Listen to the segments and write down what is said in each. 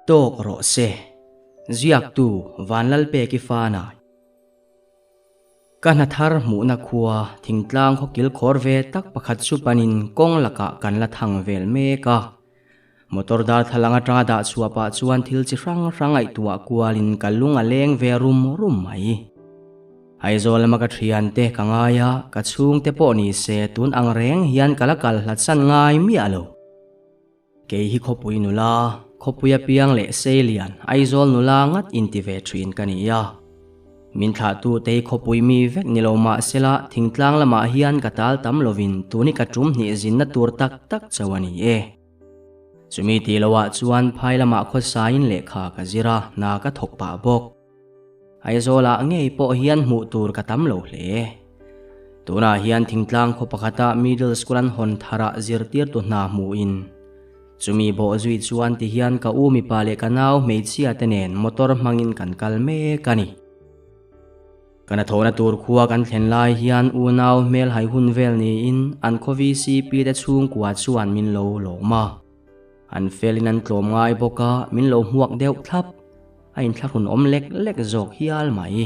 Tawk rawh se. Ziaktu Vanlalpeki Fanai. Ka hna thar hmuhna khua thingtlang khaw kilkhawr ve tak pakhat chu panin kawng lakah kan la thang vel mek a. Motor darthlalang atanga dah chhuah pah chuan thil chi hrang hrang ngaihtuah kualin ka lung a leng ve rum rum mai. Aizawl lama ka thiante ka ngai a, ka chhungte pawh ni se tun ang reng hian ka la kal hlat san ngai miah lo. Kei hi khawpui nula, khawpui apiang leh Seilian, Aizawl nula ngat inti ve thin ka ni a. Min thlahtu te hi khawpui mi vek ni lo mah sela thingtlang lamah hian ka tal tam lovin tuni ka tum hnih zinna tur tak tak chauh a ni e. Chumi tih loah chuan phai lamah khawsain lehkha ka zir a, hna ka thawk pah bawk. Aizawlah ngei pawh hian hmuh tur ka tam lo hle. Tunah hian thingtlang khaw pakhata middle school an hawn tharah zirtirtu hna hmuhin chumi bawh zui chuan ti hian ka u mipa leh ka nau hmeichhia te nen motor hmangin kan kal mek a ni. Ka hnathawhna tur khua kan thlen lai hian unau hmelhai hun vel niin an khaw VCP te chhungkua chuan min lo lawm a. An felin an tlawm ngai bawk a, min lo hmuak deuh thlap. A inthlahrun awm lek lek zawk hial mai.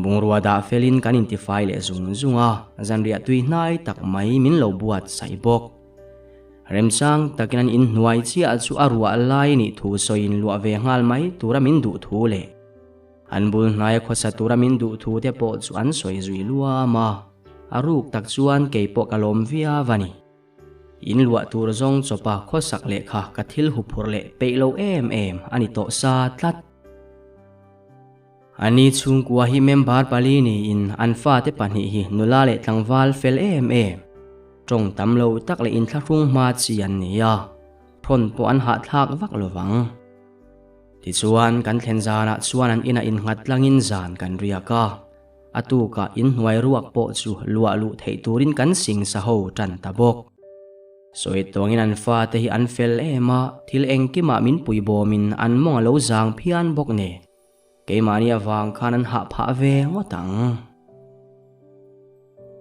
Bungrua dah felin kan intifai leh zung zung a, zanriah tui hnai tak mai min lo buat saih bawk. Remchang takin an inhnuai chiah chu a ruah lai nih thu sawiin luah ve nghal mai tura min duh thu leh an bul hnaia khawsa tura min duh thu te pawh chu an sawi zui luam a, a ruk tak chuan kei pawh ka lawm viau a ni. In luah tur zawng chawpa khawsak lehkha ka thil huphurh leh peih lo em em a ni tawh sa tlat. Ani chhungkua hi member pali niin an fate pahnih hi nula leh tlangval fel em em, tawng tam lo tak leh inthlahrung hma chi an ni a, thawn pawh an hahthlak vak lo vang. Tichuan kan thlen zanah chuan an inah innghat tlangin zan kan riak a. A tukah inhnuai ruak pawh chu luah luh theih turin kan sing sa ho tan ta bawk. Sawi tawngin an fate hi an fel em a, thil engkimah min pui bawmin an mawng a lo zang phian bawk nen, keimahni avang khan an hah phah ve ngawt ang.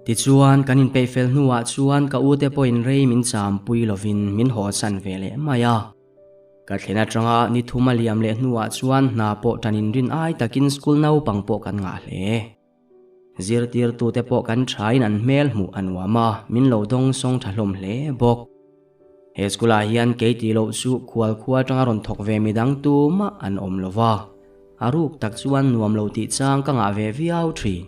Tichuan, kan inpeih fel hnuah chuan ka ute pawhin rei min champui lovin min haw chhan ve leh mai a. Ka thlen atanga ni thum a liam leh hnuah chuan hna pawh tan inrin ai takin school naupang pawh kan ngah hle. Zirtirtute pawh kan thain an hmel hmuh a nuam a, min lo dawng sawng tha hlawm hle bawk. He school ah hian kei tih loh chu khual khua atanga rawn thawk ve midang tumah an awm lo va, a ruk tak chuan nuam lo tih chang ka ngah ve viau thin.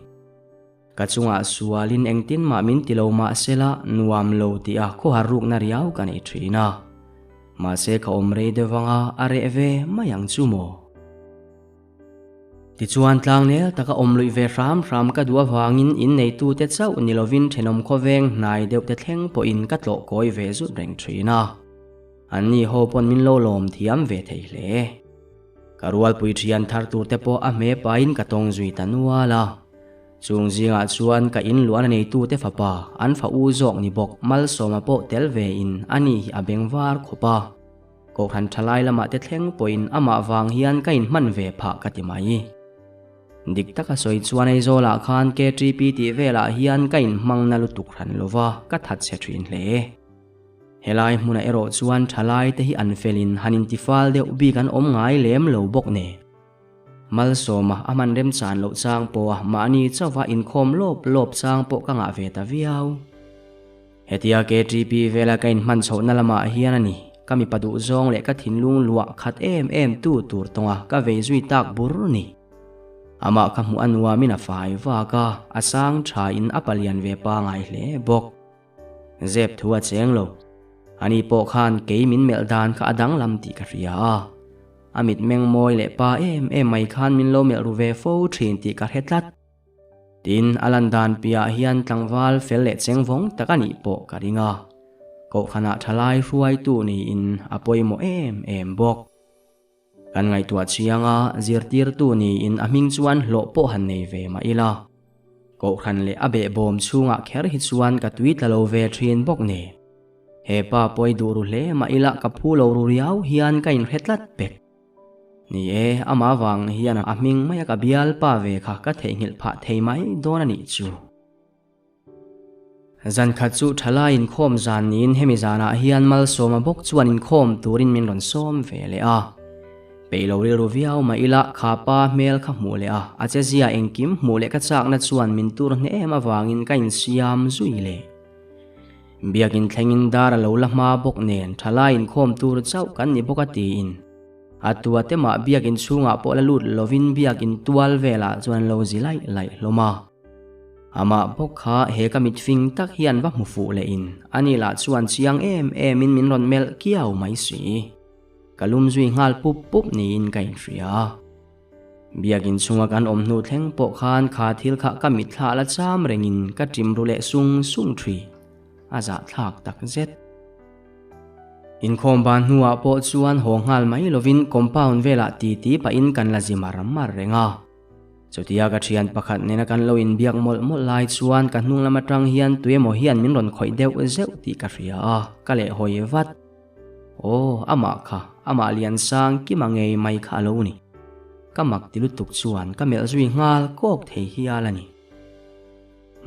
Ka chungah sualin engtin mah min ti lo mah sela nuam lo tih a khawhar rukna riau ka nei thin a. Mahse ka awm rei deuh anga a reh ve mai ang chu maw? Tichuan tlangnel taka awm luih ve hram hram ka duh avangin inneitute chauh ni lovin thenawm khawveng hnai deuh te thleng pawhin ka tlawh kawi ve zut reng thin a. Anni ho pawn min lo lawm thiam ve thei hle. Ka rualpui thian thar tur te pawh a hme pahin ka tawng zui ta nual a. Chung zingah chuan ka in luahna neitute fapa, an fa u zawk ni bawk Malsawma pawh tel ve in ani hi a beng var khawp a. Kohhran thalai lamah te thleng pawhin amah vang hian ka inhman ve phah ka ti mai. Dik taka sawi chuan Aizawlah khan KTP tih velah hian ka inhmang na lutuk hran lova ka that chhe thin hle. Helai hmunah erawh chuan thalai te hi an felin han intifal deuh bik an awm ngai lem lo bawk nen. Malsawma a hman remchan loh chang pawha mahni chauha inkhawm lawp lawp chang pawh ka ngah ve ta viau. Hetia KTP vela ka inhman chhohna lamah hian a ni, ka mipa duhzawng leh ka thinlung luah khat em em tu tur tawnga ka vei zui tak bur ni. Amah ka hmuh a nuamin a fai vak a, a sang thain a palian ve pangai hle bawk. Zep thu a cheng lo. Ani pawh khan kei min melh dan kha a danglam tih ka hria a. A mitmeng mawi leh pa em em mai khan min lo melh ru ve fo thin tih ka hre tlat. Tin, a lan dan piahah hian tlangval fel leh cheng vawng tak a nih pawh ka ring a. Kohhranah thalai hruaitu niin a pawimawh em em bawk. Kan ngaihtuah chiang a, zirtirtu niin a hming chuan hlawh pawh han nei ve mah ila. Kohhran leh a behbawm chhungah kher hi chuan ka tui tla lo ve thin bawk nen. He pa pawi duh ru hle mah ila ka phu lo ru riau hian ka inhre tlat pek. Ni e, amah vang hian a hming maia ka bialpa ve kha ka theihnghilh phah thei mai dawn a nih chu. Zan khat chu thalai inkhawm zan niin hemi zanah hian Malsawma bawk chuan inkhawm turin min rawn sawm ve leh a. Peih lo rilru viau mah ila kha pa hmel kha hmuh leh a, a che zia engkim hmuh leh ka chakna chuan min tur hneh em avangin ka insiam zui leh. Biakin thlengin dar a lo la hma bawk nen thalai inkhawm tur chauh kan ni bawk a tiin a tua te mah biakin chhungah pawh la lut lovin biakin tual velah chuan lo zi laih laih hlawm a. Amah bawk kha he ka mitfing tak hian va hmu fuh leh in ani lah chuan chiang em em in min rawn melh kiau mai si. Ka lum zui nghal pup pup niin ka inhria. Biakin chhunga kan awm hnu thleng pawh khan kha thil kha ka mitthla la cham rengin ka ṭim ru leh sung sung ṭhi. A zahthlak tak zet. Inkhawm ban hnuah pawh chuan haw nghal mai lovin compound velah titi pahin kan la zi mar mar reng a. Chutia ka ṭhian pakhat nena kan lo inbiak mawlh mawlh lai chuan ka hnung lam aṭang hian tuemaw hian min rawn khawih deuh zeuh tih ka hria a, ka lehhawi vat. Aw, amah kha, amah Liansang kima ngei mai kha a lo ni. Ka mak ti lutuk chuan ka melh zui nghal kawk thei hial a ni.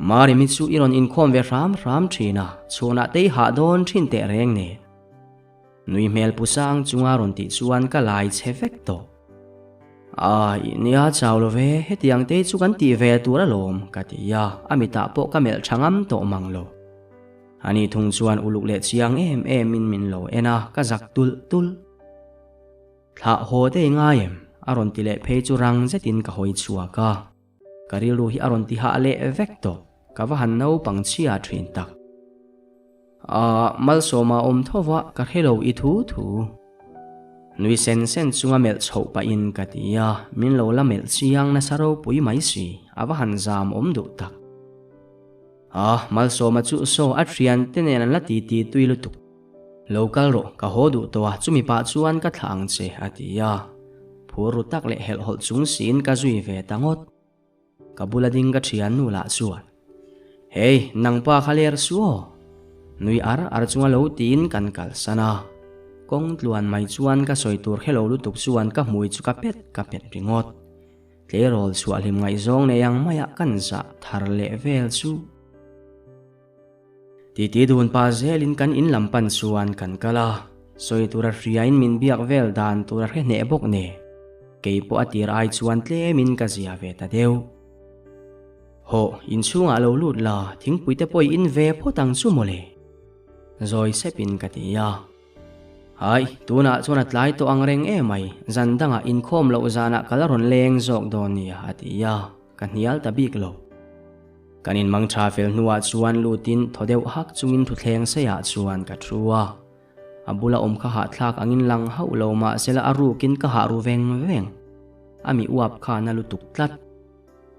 Marimi chu i rawn inkhawm ve hram hram thin a, chhunah te i hah dawn thin teh reng nen. Nui hmel pu sang chunga rawn tih chuan ka lai che vek tawh. Ai, nia chau lo ve, hetiang te chu kan tih ve tur alawm, ka ti a, a mitah pawh ka melh tha ngam tawh mang lo. Ani thung chuan uluk leh chiang em em in min lo en a, ka zak tulh tulh. Thlah haw te i ngai em? A rawn ti leh phei chu rang zetin ka hawi chhuak a. Ka rilru hi a rawn ti hah leh vek tawh, ka va han naupang chhia thin tak. Aah, Malsawma awm tho va, ka hre lo i thu thu. Nui sen sen chunga melh chhoh pahin ka ti a, min lo la melh chiang nasa ropui mai si, a va han zam awm duh tak. A, Malsawma chu saw a thian te nen an la ti ti tui lutuk. Lo kal rawh, ka haw duh tawh a, chumi pah chuan ka thlah ang che, a ti a. Phur ru tak leh helhhawlh chung siin ka zui ve ta ngawt. Ka bula ding ka thiannu lah chuan, Hey, nangpa kha ler su aw. Nui ar ar chunga lo tiin kan kalsan a. Kawng tluan mai chuan ka sawi tur hre lo lutuk chuan ka hmui chu ka pet ka pet ringawt. Tleirawl chhuah hlim ngaihzawng nei ang maiah kan zah thar leh vel chu. Titi dun pa zelin kan in lam pan chuan kan kal a, sawi tura hriain min biak vel dan tura hre hneh bawk ne. Kei pawh a tir ai chuan tlemin ka zia ve ta deuh. Hawh, inchhungah lo lut la, thingpui te pawh i in ve phawt ang chu mawle. Zawi sepin ka ti a. Hai, tunah chuan a tlai tawh ang reng em mai, zan dangah inkhawm loh zanah ka la rawn leng zawk dawn nia a ti a, ka hnial ta bik lo. Kan inmang tha fel hnuah chuan lutin thaw deuh hak chungin thuthleng seiah chuan ka thu a. A bula awm kha hahthlak angin lang hauh lo mahsela a rukin ka hah ru veng veng. A mi uap kha na lutuk tlat.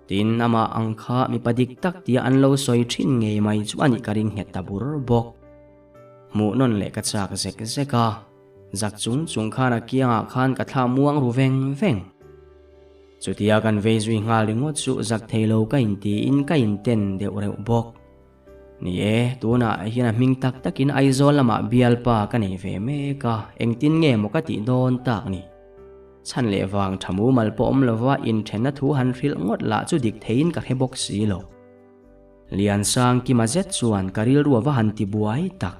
Tin, amah ang kha mipa dik tak tia an lo sawi thin ngei mai chu a nih ka ring nghet ta bur bawk. Hmuh nawn leh ka chak zek zek a, zak chung chung khan a kiangah khan ka thla muang ru veng veng. Chutia kan vei zui nghal ringawt chu zak thei lo ka intiin ka inten deuh reuh bawk. Ni e, tunah hian a hming tak takin Aizawl lamah bialpa ka nei ve mek a, engtin nge maw ka tih dawn tak ni. Chhan leh vang tha mumal pawh awm lova inthenna thu han hrilh ngawt lah chu dik theiin ka hre bawk si lo. Liansang Kima zet chuan ka rilru a va han ti buai tak.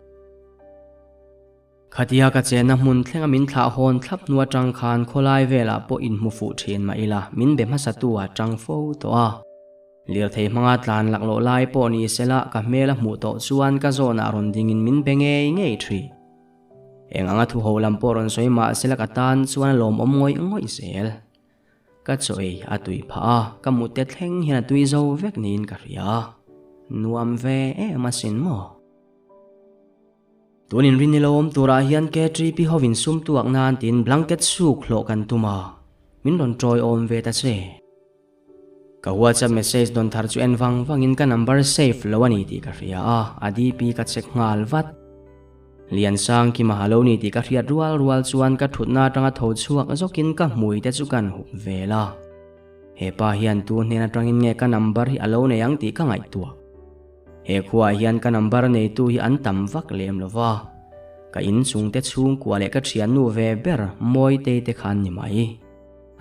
Khatia ka chenna hmun thlenga min thlah hawn thlap hnu atang khan khawlai velah pawh inhmu fuh thin mah ila min be hmasa tu a tang fo tawh a. Lirthei hmanga tlan laklawh lai pawh ni sela ka hmel a hmuh tawh chuan ka zawnah rawn dingin min be ngei ngei thin. Eng anga thu ho lam pawh rawn sawi mah sela ka tan chuan a lawmawm ngawih ngawih zel. Ka chaw ei a tui phah a, ka mute thleng hian a tui zo vek niin ka hria. Nuam ve em asin maw? Tun inrin nilo awm turah hian KTP hovin sum tuak nan tiin blanket suk hlawh kan tum a, min rawn tawiawm ve ta che. Ka WhatsApp message dawn thar chu en vang vangin ka number save lo a ni tih ka hria a, a DP ka check nghal vat. Liansang Kima a lo ni tih ka hriat rual rual chuan ka thutna atanga tho chhuak zawkin ka hmui te chu kan hup vel a. He pa hian tu hnen atangin nge ka number hi a lo nei ang tih ka ngaihtuah. He khuaah hian ka number neitu hi an tam vak lem lo va. Ka inchung te chhungkua leh ka thiannu ve ber Mawitei te khan ni mai.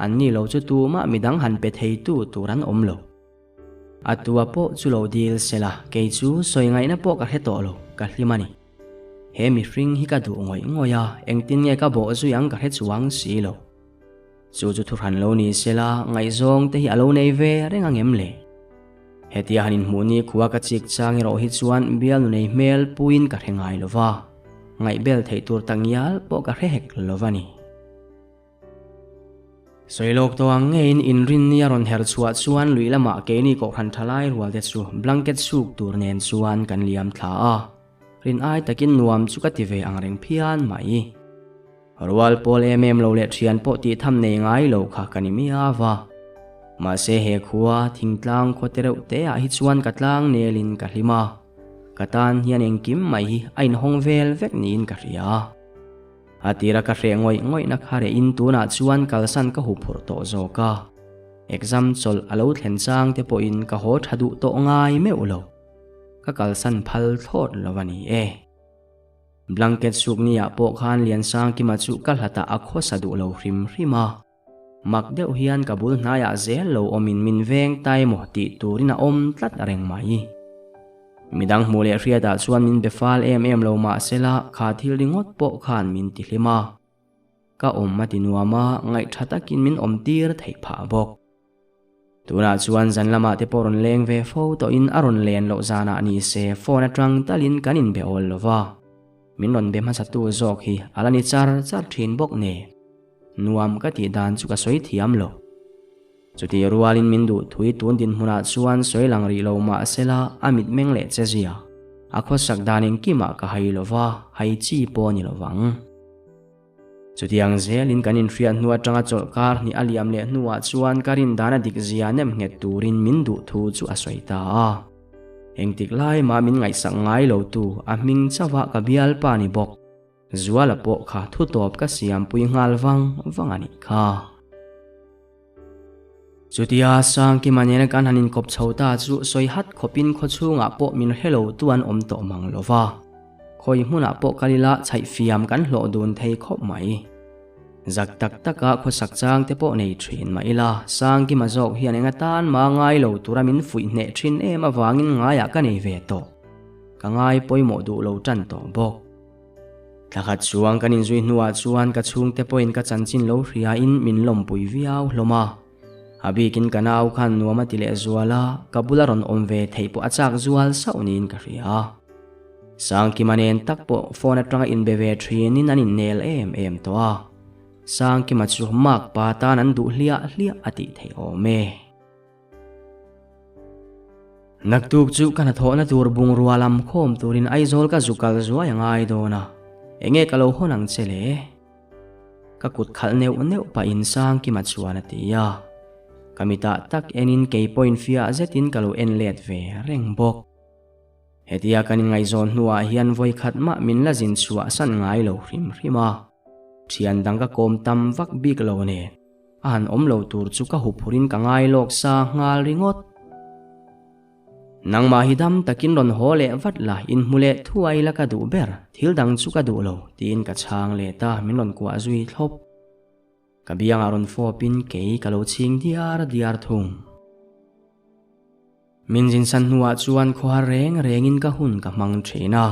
An ni lo chu tumah midang han pe theitu tur an awm lo. A tua pawh chu lo dil se la, kei chu sawi ngaihna pawh ka hre tawh lo, ka hlim a ni. He mihring hi ka duh ngawih ngawih a, engtin nge ka bawh zui ang ka hre chuang si lo. Chu chu thuhran lo ni sela ngaihzawng te hi a lo nei ve reng ang em le? Hetia han inhmuh ni khua ka chik chang erawh hi chuan bialnu nei hmel puiin ka hre ngai lova, ngaihbel theih tur tak ngial pawh ka hre hek lova ni. Sawilawk tawh ang ngeiin inrinni a rawn her chhuah chuan lui lamah keini kohhran tha lai rual te chu blanket suk tur nen chuan kan liam thla a, rin ai takin nuam chu ka ti ve ang reng phian mai. Rual pawl em em lo leh thian pawh tih tham nei ngai lo kha ka ni miau a. Mahse he khua thingtlang khaw te reuh te ah hi chuan ka tlang nelin ka hlim a, ka tan hian engkim mai hi a inhawng vel vek niin ka hria. A tira ka hreh ngawih ngawihna kha rehin tunah chuan kalsan ka huphurh tawh zawk a. Exam chawlh a lo thlen chang te pawhin ka haw tha duh tawh ngai meuh lo. Ka kalsan phal thlawt lo a ni e. Blanket sukni ah pawh khan Liansangkima chu ka hlatah a khawsa duh lo hrim hrim a. Mak deuh hian ka bul hnaiah zel lo awmin min veng ta emaw tih turin a awm tlat reng mai. Midang hmuh leh hriatah chuan min be fal em em lo mah sela kha thil ringawt pawh khan min ti hlim a. Ka awm a ti nuam a, ngaihtha takin min awm tir theih phah bawk. Tunah chuan zan lamah te pawh rawn leng ve fo tawhin a rawn len loh zanah ni se phone atang talin kan inbe awl lo va. Min rawn be hmasatu zawk hi a la ni char char thin bawk nen. Nuam ka tih dan chu ka sawi thiam lo. Chutih rualin min duh thui tun dinhmunah chuan sawi lang rih lo mah sela a mitmeng leh che zia. A khawsak dan engkimah ka hai lo va, hai chi pawh a ni lo vang. Chutiang zelin kan inhriat hnu atanga chawlhkar hnih a liam leh hnuah chuan ka rin dan a dik zia nem nghet turin min duh thu chu a sawi ta a. Engtik lai mah min ngaihsak ngai lo tu a hming chauhah ka bialpa ni bawk. Zuala pawh kha thu tawp ka siampui nghal vang vang a nih kha. Chutia Sangkima nena kan han inkawp chho ta chu sawi hat khawpin khawchhungah pawh min hre lo tu an awm tawh mang lo va. Khawi hmunah pawh kal ila chhaihfiam kan hlawh dun thei khawp mai. Zak tak taka khawsak chang te pawh nei thin mah ila Sangkima zawk hian eng atan mah ngai lo tura min fuih hneh thin em avangin ngaiah ka nei ve tawh. Ka ngai pawimawh duh lo tan tawh bawk. Thlakhat chuang kan inzui hnuah chuan ka chhungte pawhin ka chanchin lo hriain min lawmpui viau hlawm a. A bikin ka nau khan nuam a ti leh zual a, ka bula rawn awm ve theih pawh a chak zual sauh niin ka hria. Sangkima nen tak pawh phone atanga inbe ve thinin an innel em em tawh a. Sangkima chu mak pa tan an duh hliah hliah a tih theih awm e. Naktuk chu ka hnathawhna tur bungrua lam khawm turin Aizawl ka zu kal zuai a ngai dawn a, enge ka lo hawn ang che le? Ka kut khalh neuh neuh pahin Sangkima chuan a ti a. Ka mitah tak enin kei pawhin fiah zetin ka lo en let ve reng bawk. Hetia kan inngaihzawn hnuah hian vawikhat mah min la zin chhuah san ngai lo hrim hrim a, thian dang ka kawm tam vak bik lo nen. A han awm lo tur chu ka huphurhin ka ngai lawk sa nghal ringawt. Nangmah hi dam takin rawn haw leh vat la, inhmu leh thuai la ka duh ber, thil dang chu ka duh lo, tiin ka chhang let a, min rawn kuah zui thlawp. Ka biangah rawn fawpin kei ka lo chhing diar diar thung. Min zinsan hnuah chuan khawhar reng rengin ka hun ka hmang thin a.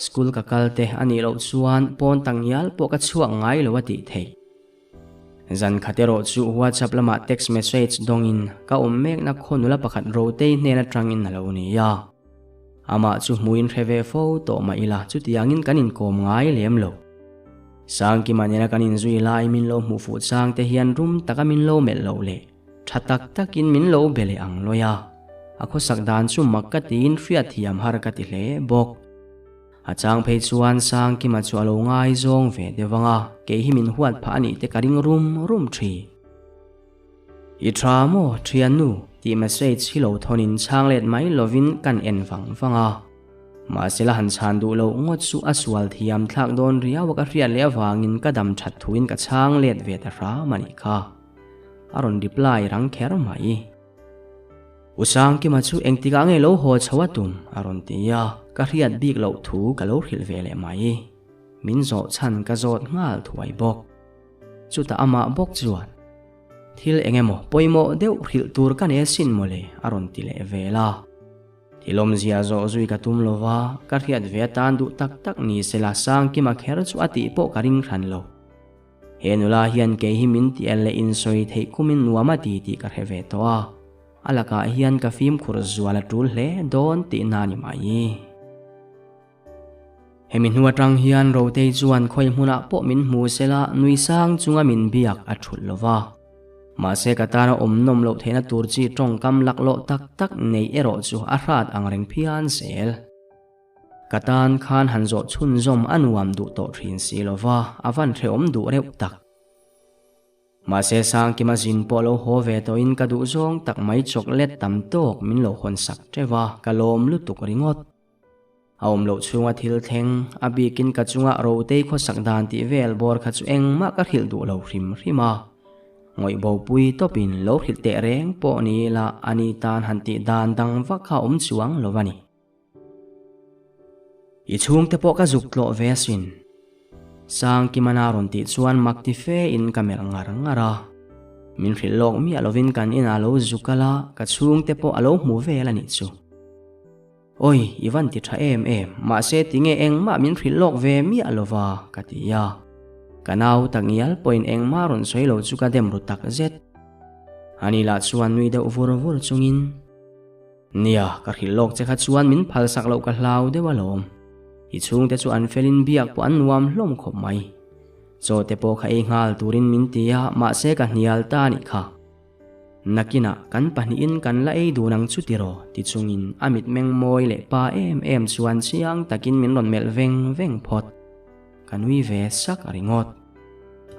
School ka kal te a nih loh chuan pawn tak ngial pawh ka chhuak ngai lo a tih theih. Zan khat erawh chu WhatsApp lamah text message dawngin ka awm mekna khaw nula pakhat Rotei hnen atangin a lo ni a. Amah chu hmuin hre ve fo tawh mah ila chutiangin kan inkawm ngai lem lo. Sangkima nena kan inzui lai min lo hmuh fuh chang te hian rum taka min lo melh loh leh Tha tak takin min lo be leh ang lawi a, a khawsak dan chu mak ka tiin hriatthiam har ka ti hle bawk. A chang phei chuan Sangkima chu a lo ngaizawng ve deuh ang a, kei hi min huat phah a nih te ka ring rum rum thin. I tha maw thiannu? tih message hi lo thawnin chhang let mai lovin kan en vang vang a. Mahse la han chhan duh loh ngawt chu a sual thiam thlak dawn riau a ka hriat leh avangin ka dam that thuin ka chhang let ve ta hram a nih kha. A rawn reply rang kher mai. U Sangkima chu engtikah nge lo haw chho a tum? a rawn ti a, ka hriat bik loh thu ka lo hrilh ve leh mai. Min zawh chhan ka zawt nghal thuai bawk. Chutah amah bawk chuan, Thil eng emaw pawimawh deuh hrilh tur ka nei asin mawle a rawn ti leh vel a. Thil awmzia zawh zui ka tum lo va, ka hriat ve atan duh tak tak ni sela Sangkima kher chu a tih pawh ka ring hran lo. He nula hian kei hi min ti el leh insawi theih kumin nuam a ti tih ka hre ve tawh a, a lakah hian ka fimkhur zual a tul hle dawn tihna a ni mai. Hemi hnu atang hian Rotei chuan khawi hmunah pawh min hmu sela nui sang chunga min biak a thulh lo va. Mahse ka tana awm nawm loh theihna tur chi tawngkam laklawh tak tak neih erawh chu a hrat ang reng phian zel. Ka tan khan han zawh chhunzawm a nuam duh tawh thin si lo va, a van hrehawm duh reuh tak. Mahse Sangkima zin pawh lo haw ve tawhin ka duh zawng tak mai chocolate tam tawk min lo hawn sak teuh a, ka lawm lutuk ringawt. A awm loh chhunga thil thleng, a bikin ka chunga Rotei khawsak dan tih vel bawr kha chu engmah ka hrilh duh lo hrim hrim a. Ngawih bopui tawpin lo hrilh teh reng pawh ni ila ani tan han tih dan dang vak kha awm chuang lo a ni. I chhungte pawh ka zuk tlawh ve asin. Sangkimana rawn tih chuan mak ti fe in ka melh ngar ngar a. Min hrilh lawk miah lovin kan inah lo zuk kal a, ka chhungte pawh a lo hmu vel a nih chu. Awi, i van ti tha em em, mahse tinge engmah min hrilh lawk ve miah lova, ka ti a. Ka nau takngial pawhin engmah rawn sawi lo chu ka dem ru tak zet. Ani lah chuan nui deuh vur vur chungin. Nia, ka hrilh lawk che kha chuan min phalsak loh ka hlau deuh alawm. I chhungte chu an felin biak pawh an nuam hlawm khawp mai. Chaw te pawh kha ei nghal turin min ti a, mahse ka hnial ta a nih kha. Nakinah kan pahnihin kan la ei dun ang chu tiraw ti chungin a mitmeng mawi leh pa em em chuan chiang takin min rawn melh veng veng phawt. Ka nui ve sak ringawt.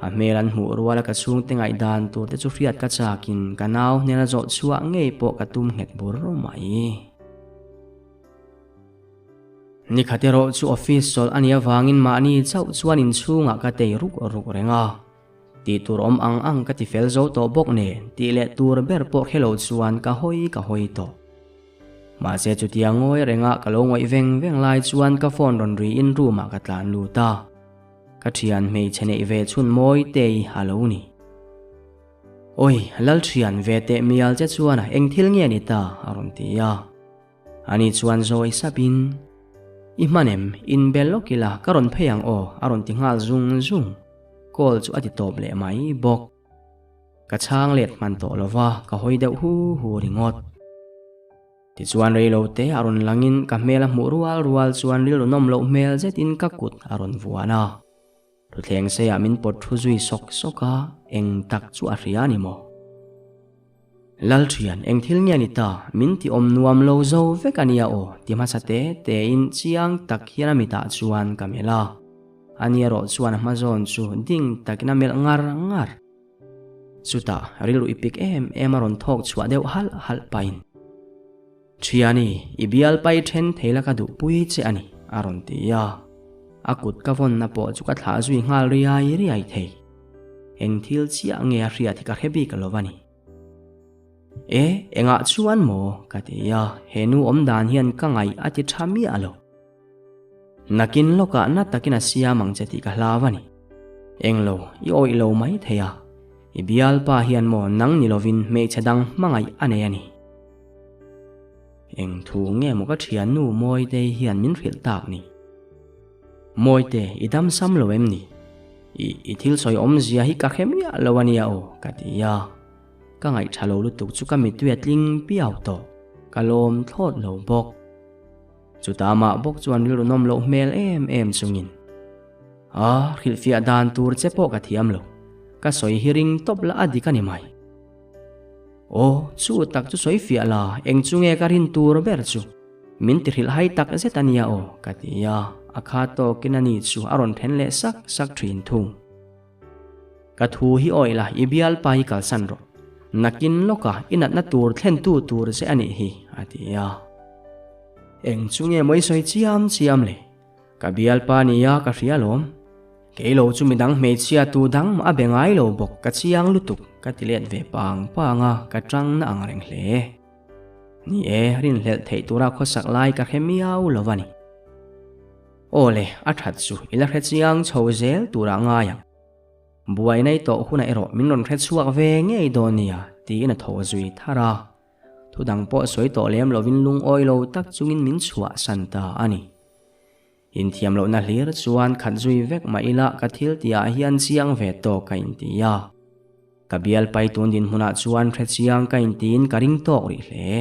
A hmel an hmuh ruala ka chhungte ngaihdan tur te chu hriat ka chakin ka nau hnena zawh chhuah ngei pawh ka tum nghet bur mai. Nikhat erawh chu office chawlh a nih avangin mahni chauh chuan inchhungah ka tei ruk ruk reng a. Tih tur awm ang ang ka ti fel zo tawh bawk nen tih leh tur ber pawh hre lo chuan ka hawi ka hawi tawh. Mahse chutia ngawi renga ka lo ngawih veng veng lai chuan ka phone rawn ri in room ah ka tlan lut a. Ka thian hmeichhe neih ve chhun mawi tei a lo ni. Awi, lal thian ve teh mial che chuan a eng thil nge ni ta? a rawn ti a. Ani chuan zawi sap in, I hman em, in bel lawk ila ka rawn phei ang aw a rawn ti nghal zung zung. Call chu a ti tawp leh mai bawk. Ka chhang let hman tawh lo va, ka hawi deuh hu hu ringawt. Tichuan rei lo te a rawn langin ka hmel a hmuh rual rual chuan rilru nawm loh hmel zetin ka kut a rawn vuan a. Thuthleng seiah min pawt thu zui sawk sawk a, eng tak chu a hria a ni maw? Lalthian, eng thil nge ni ta? Min ti awm nuam lo zo vek a nia aw, ti hmasa te tein chiang tak hian a mitah chuan ka melh a. Ani erawh chuan a hma zawn chu ding takin a melh ngar ngar. Chutah rilru i pik em em a rawn thawk chhuah deuh halh halh pahin, Thiani, i bial pai then thei la ka duhpui che a ni, a rawn ti a. A kut ka vawnna pawh chu ka thlah zui nghal riai riai thei. Eng thil chiah nge a hriat hi ka hre bik lo a ni. E, engah chuan maw? ka ti a, he nu awm dan hian ka ngaih a ti tha miah lo. Nakin lawkah na takin a siam ang che tih ka hlau a ni. Englo, i awih lo mai thei a. I bialpa hian maw nang ni lovin hmeichhe dang hmangaih a nei a ni. Eng thu nge maw ka thiannu Mawitei hian min hrilh tak ni? Mawite, i dam sam lo em ni? I, i thil sawi awmzia hi ka hre miah lo a nia aw, ka ti a. Ka ngaihtha lo lutuk chu ka mittui a tling piau tawh. Ka lawm thlawt lo bawk. Chutah mah bawk chuan rilru nawm loh hmel em em chungin, A, hrilhfiah dan tur che pawh ka thiam lo. Ka sawi hi ring tawp la a dik a ni mai. Aw, chu tak chu sawi fiah la, eng chu nge ka rin tur ber chu? Min ti hrilh hai tak zet a nia aw, ka ti a, a kha tawkin a ni chu a rawn then leh sak sak thin thung. Ka thu hi awih la, i bialpa hi kalsan rawh. Nakin lawka i natna tur thlentu tur che a nih hi, a ti a. Eng chu nge maw i sawi chiam chiam le? Ka bialpa nia ka hria alawm. Kei lo chu midang hmeichhia tu dang mah a be ngai lo bawk, ka chiang lutuk, ka ti let ve pang pang a, ka tang na ang reng hle. Ni e, rinhlelh theih tura khawsak lai ka hre miau lo a ni. Aw le, a that chu i la hre chiang chho zel turah ngai ang. Buai nei tawh hunah erawh min rawn hre chhuak ve ngei dawn nia, tiin a tho zui thar a. Thu dang pawh sawi tawh lem lovin lungawi lo tak chungin min chhuahsan ta a ni. Inthiam lohna hlir chuan khat zui vek mah ila ka thil tihah hian chiang ve tawk ka inti a. Ka bial pai tun dinhmunah chuan hre chiang ka intiin ka ring tawk rih hle.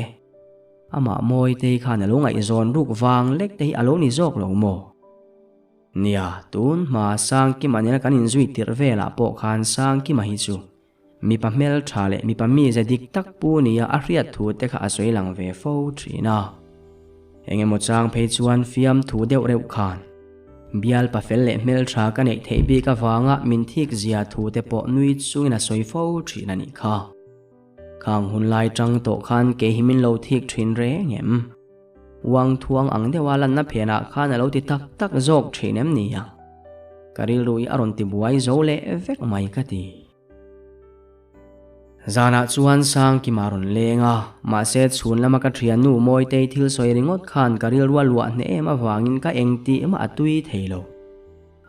Amah Mawitei khan a lo ngaihzawn ruk vang lek te hi a lo ni zawk lo maw? Nia, tun hma Sangkima nena kan inzui tirh velah pawh khan Sangkima hi chu mipa hmeltha leh mipa mize dik tak pu nia a hriat thu te kha a sawi lang ve fo thin a. Eng emaw chang phei chuan fiamthu deuh reuh khan bial pafel leh hmeltha ka neih theih bik avanga min thik zia thu te pawh nui chungin a sawi fo thin a nih kha. Khang hun lai tang tawh khan kei hi min lo thik thin reng em? Uang thuang ang deuha lanna phenah khan a lo ti tak tak zawk thin em ni ang? Ka rilru hi a rawn ti buai zo leh vek mai ka ti. Zanah chuan Sangkima rawn leng a, mahse chhun lama ka thiannu Mawitei thil sawi ringawt khan ka rilrua luah hneh em avangin ka engtih mah a tui thei lo.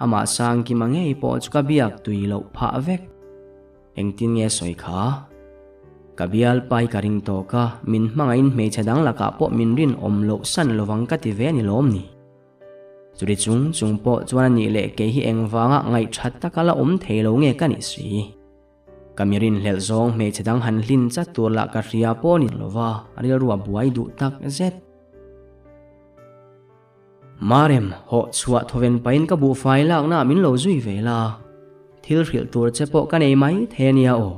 Amah Sangkima ngei pawh chu ka biak tui loh phah vek. Engtin nge sawi kha? Ka bialpai ka ring tawk a, min hmangaihin hmeichhe dang lakah pawh min rinawm loh san lovang ka ti ve a ni lawm ni? Churi chung chung pawh chuan a nih leh kei hi engvanga ngaihthat taka la awm thei lo nge ka nih si? Ka mi rinhlelh zawng hmeichhe dang han hlin chat tur lah ka hria pawh ni lova, rilru a buai duh tak zet. Marem, hawh chhuah thawven pahin ka buhfai laknaah min lo zui ve la, thil hrilh tur che pawh ka nei mai thei a nia aw.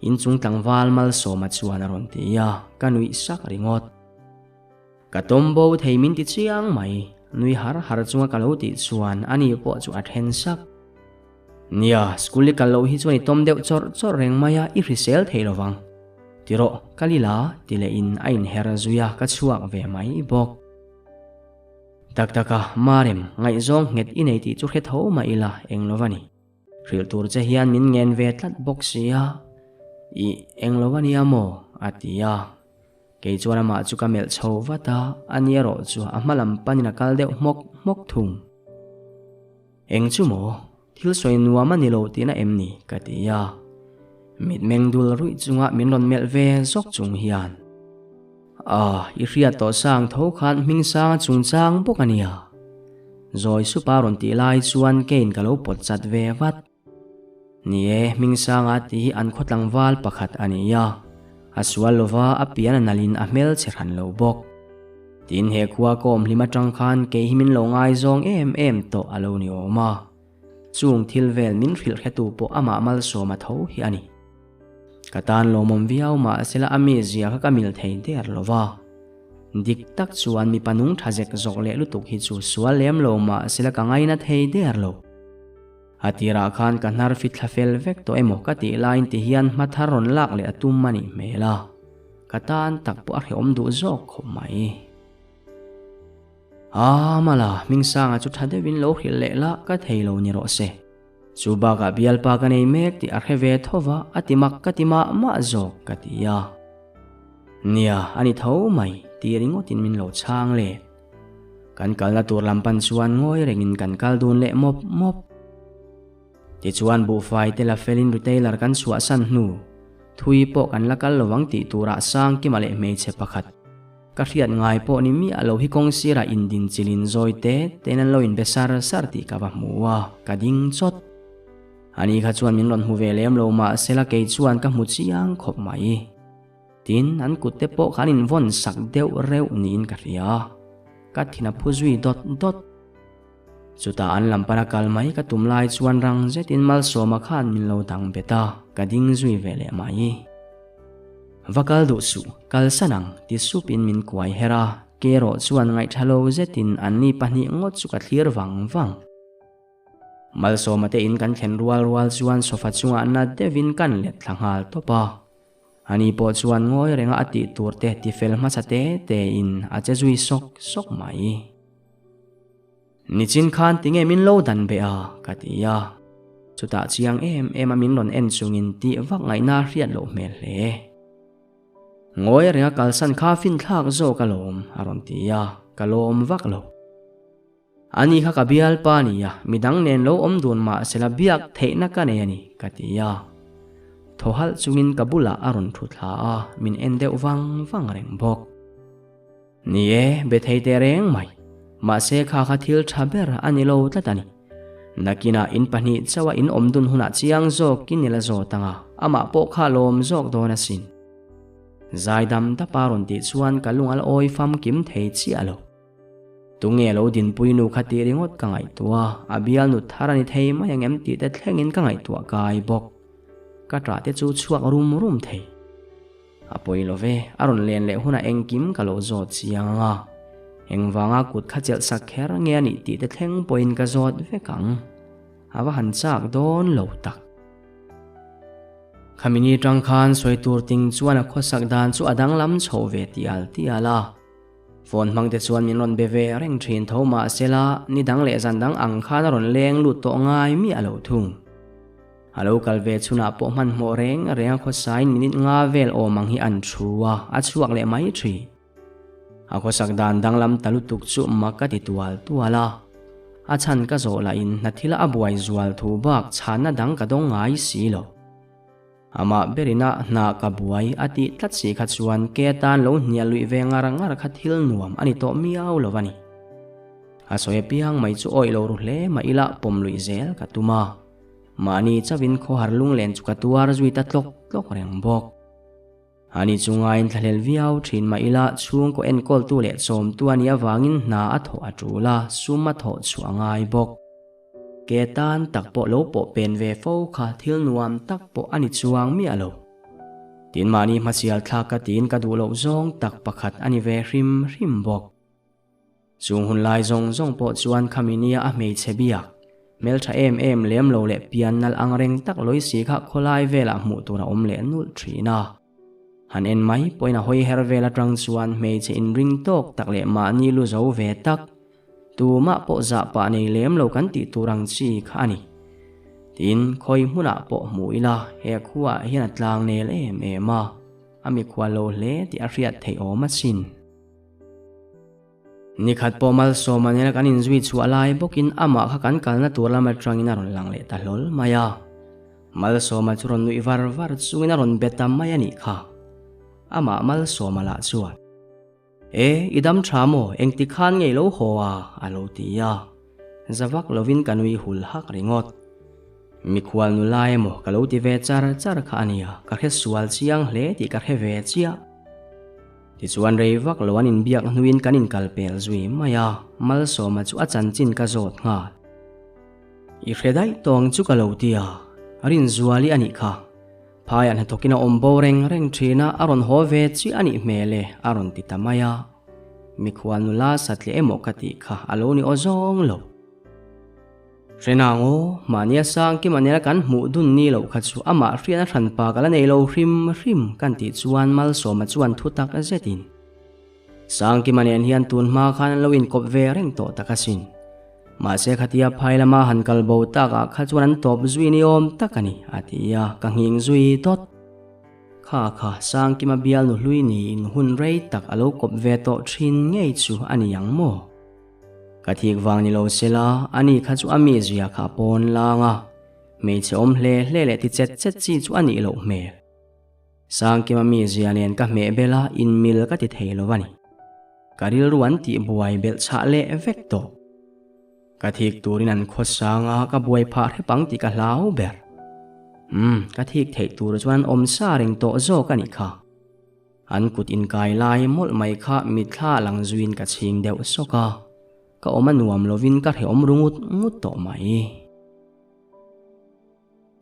Inchung tlangval Malsawma chuan a rawn ti a, ka nuih sak ringawt. Ka tawm bo thei min ti chiang mai, nui har har chunga ka lo tih chuan ani pawh chu a then sak. Nia, school i kal loh hi chuan i tawm deuh chawrh chawrh reng mai a, i hrisel thei lo vang. Ti rawh, ka li la, ti leh in a inher zui a, ka chhuak ve mai bawk. Tak tak a, Marem, ngaihzawng nghet i nei tih chu hre tho mah ila, eng lo va ni. Hrilh tur che hian min ngen ve tlat bawk si a, i eng lo a nia maw? a ti a. Kei chuan amah chu ka melh chho vat a, ani erawh chu a hma lam panin a kal deuh hmawk hmawk thung. Eng chu maw? Thil sawi nuam a ni lo tihna em ni? ka ti a. Mitmeng dul ruih chunga min rawn melh ve zawk chung hian, Ah, i hriat tawh sang tho khan hming sanga chungchang bawk a nia. Zawi supa rawn tih lai chuan keiin ka lo pawt chat ve vat. Ni e, hming sanga tih hi an khaw tlangval pakhat a ni a, a sual lova a pian a nalhin a hmel chhe hran lo bawk. Tin, he khua ka awm hlim atang khan kei hi min lo ngaizawng em em tawh a lo ni awm a. Chung thil vel min hrilh hretu pawh amah malsawm a tho hi a ni. Ka tan lawmawm viau mahsela a mizia kha ka mil thei der lo va. Dik tak chuan mipa nung tha zek zawk leh lutuk hi chu sual lem lo mahsela ka ngaina thei der lo. A tirah khan ka hnar fit thla fel vek tawh emaw ka tih laiin ti hian hma thar rawn lak leh a tum a nih hmel a, ka tan tak pawh a hrehawm duh zawk khawp mai. Aa Mala, Hmingsanga chu tha deuhin lo hrilh leh la ka thei lo ni rawh se. Chu bakah bialpa ka nei mek tih a hre ve tho va, a ti mak ka ti mah mah zawk ka ti a. Nia, a ni tho mai, ti ringawtin min lo chhang let. Kan kalna tur lam pan chuan ngawi rengin kan kal dun leh mawp mawp. Tichuan buhfai te la felin retailer kan chhuahsan hnu, thui pawh kan la kal lovang tih turah Sangkima leh hmeichhe pakhat, Ka hriat ngai pawh ni miah lo hi kawng sirah indin chilin zawi te tein an lo inbe sar sar tih ka va hmu a, ka ding chawt. Ani kha chuan min rawn hmu ve lem lo mahsela kei chuan ka hmu chiang khawp mai. Tin, an kut te pawh kha an invawn sak deuh reuh niin ka hria. Ka thin a phu zui dawt dawt. Chutah an lam pana kal mai ka tum lai chuan rang zetin Malsawma khan min lo dang bet a, ka ding zui ve leh mai. Va kal duh suh, kal san ang, ti supin min kuai her a, ke erawh chuan ngaihṭha lo zetin anni pahnih ngawt chu ka thlir vang vang. Malsawma te in kan thlen rual rual chuan sofa chungah na deuhin kan let thla nghal tawp a. Ani pawh chuan ngawi renga a tih tur te tifel hmasa te tein a che zui sawk sawk mai. Nichin khan tinge min lo dan beh a? ka ti a. Chutah chiang em em a min rawn en chungin tih vak ngaihna a hriat loh hmel hle. Ngawi renga kalsan kha finthlak zawk alawm a rawn ti a, ka lawm vak lo. Ani kha ka bialpa a ni a, midang nen lo awm dun mah sela biak theihna ka nei a ni ka ti a. Thaw halh chungin ka bulah a rawn thu thla a, min en deuh vang vang reng bawk. Ni e, be thei teh reng mai. Mahse kha kha thil tha ber a ni lo tlat a ni. Nakinah in pahnih chauha in awm dun hunah chiang zawkin i la zawt ang a, amah pawh kha a lawm zawk dawn asin. Zaidam dapa rawn tih chuan ka lung a la awi famkim thei chiah lo. Tunge lo dinpui nu kha tih ringawt ka ngaihtuah a, a bialnu thar a ni thei mai ang em tih te thlengin ka ngaihtuah kai bawk. Ka ṭah te chu chhuak rum rum thei. A pawi lo ve, a rawn len leh hunah engkim ka lo zawt chiang ang a. Engvanga kut kha chelh sak kher nge a nih tih te thleng pawhin ka zawt vek ang. A va han chak dawn lo tak. Khami ni tang khan sawi tur ting chuan a khawsak dan chu a danglam chho ve tial tial a. Phone hmang te chuan min rawn be ve reng thin tho mahsela ni dang leh zan dang ang khan a rawn leng lut tawh ngai miah lo thung. A lo kal ve chhunah pawh hmanhmawh reng reng a khawsain minute nga vel awm ang hi an thu a, a chhuak leh mai thin. A khawsak dan danglam ta lutuk chu mak ka ti tual tual a. A chhan ka zawh lahin hna thila a buai zual thu bak chhanna dang ka dawng ngai si lo. Amah berina hna ka buai a tih tlat si kha chuan ke atan lo hnial luih ve ngar ngar kha thil nuam a ni tawh miau lo a ni. A sawi apiang mai chu awih lo ru hle mah ila pawm luih zel ka tum a. Mahni chauhin khawhar lunglen chu ka tuar zui ta tlawk tlawk reng bawk. Ani chu ngaiin thlahlel viau thin mah ila chhungkaw enkawltu leh chawmtu a nih avangin hna a thawh a tul a, sum a thawh chhuah a ngai bawk. Ke tan tak pawh lo pawh pen ve fo kha thil nuam tak pawh a ni chuang miah lo. Tin mahni hmasial thlak ka tiin ka duh loh zawng tak pakhat a ni ve hrim hrim bawk. Chung hun lai zawng zawng pawh chuan khami nia a hmeichhe biak, hmeltha em em lem lo leh pian nalh ang reng tak lawi si kha khawlai velah hmuh tur a awm leh nulh thin a. Han en mai pawhin a hawi her vel atang chuan hmeichhe inring tawk tak leh mahni lu zo ve tak, tumah pawh zah pah nei lem lo kan tih tur ang chi kha a ni. Tin, khawi hmunah pawh hmuh ila he khuaah hian a tlang nel em em a, a mikhual lo hle tih a hriat theih awm asin. Nikhat pawh Malsawma nena kan inzui chhuah lai bawkin amah kha kan kalna tur lam atangin a rawn lang leh ta hlawl mai a. Malsawma chu rawn nuih var var chungin a rawn be ta mai a nih kha. Amah Malsawma lah chuan, E, i dam tha maw? Engti khan ngei lo haw a? a lo ti a. Za vak lovin ka nui hul hak ringawt. Mikhual nula emaw ka lo ti ve char char kha a nia, ka hre sual chiang hle tih ka hre ve chiah. Tichuan rei vak lo an inbiak hnuin kan inkal pel zui mai a, Malsawma chu a chanchin ka zawt nghal. I hre daih tawng chu ka lo ti a, Rinzuali a nih kha. Phaiah hnathawkin a awm bo reng reng thin a, a rawn haw ve chiah a nih hmel e, a rawn ti ta mai a. Mikhual nula satliah emaw ka tih kha a lo ni aw zawng lo. Hrenang aw, mahnia sang kim a nena kan hmuh dun ni loh kha chu amah hriatna hran pa ka la nei lo hrim hrim kan tih chuan Malsawma chuan thu tak zetin Sangkima nen hian tun hma khan an lo inkawp ve reng tawh tak asin. Mahse khatia phai lama han kal bo takah kha chuan an tawp zui ni awm tak a ni a ti a, ka nghing zui dawt. Kha kha Sangkima bialnu hlui niin hun rei tak a lo kawp ve tawh thin ngei chu a ni ang maw? Ka thik vang ni lo sela, ani kha chu a mizia kha a pawn lang a, hmeichhe awm hle hle leh ti chet chet chi chu a nih loh hmel. Sangkima mizia nen ka hmeh bel a, inmil ka ti thei lo a ni. Ka rilru an tih buai belh chhah leh vek tawh. Ka thik turin an khawsang a, ka buai phah hrep ang tih ka hlau ber. Umm, ka thik theih tur chuan an awm sa reng tawh zawk a nih kha. An kut inkai lai mawlh mai kha mitthla lang zuiin ka chhing deuh sawk a, ka awm a nuam lovin ka hrehawm ru ngut ngut tawh mai.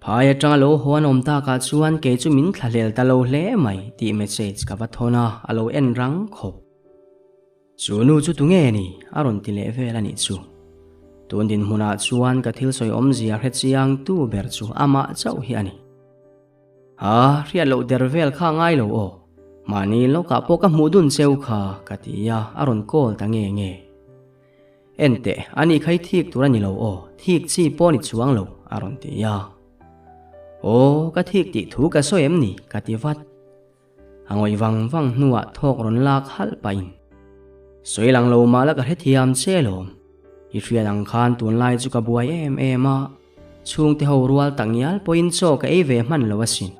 Phai atanga lo haw an awm takah chuan kei chu min thlahlel ta lo hle mai tih message ka va thawn a, a lo en rang khawp. Chu nu chu tunge ni? a rawn ti leh vel a nih chu. Tun dinhmunah chuan ka thil sawi awmzia hre chiang tu ber chu amah chauh hi a ni. A, hriat loh der vel kha ngai lo aw. Mahni lawkah pawh ka hmuh dun cheu kha, ka ti a, a rawn call ta nge nge. Enteh, ani kha i thik tur a ni lo aw, thik chi pawh ni chuang lo, a rawn ti a. Aw, ka thik tih thu ka sawi em ni, ka ti vat. A ngawih vang vang hnuah thawk rawn lak halh pahin. Sawi lang lo mah la ka hrethiam che lawm. I hriat ang khan tunlai chu ka buai em em a, chhungte ho rual tak ngial pawhin chaw ka ei ve hman lo asin.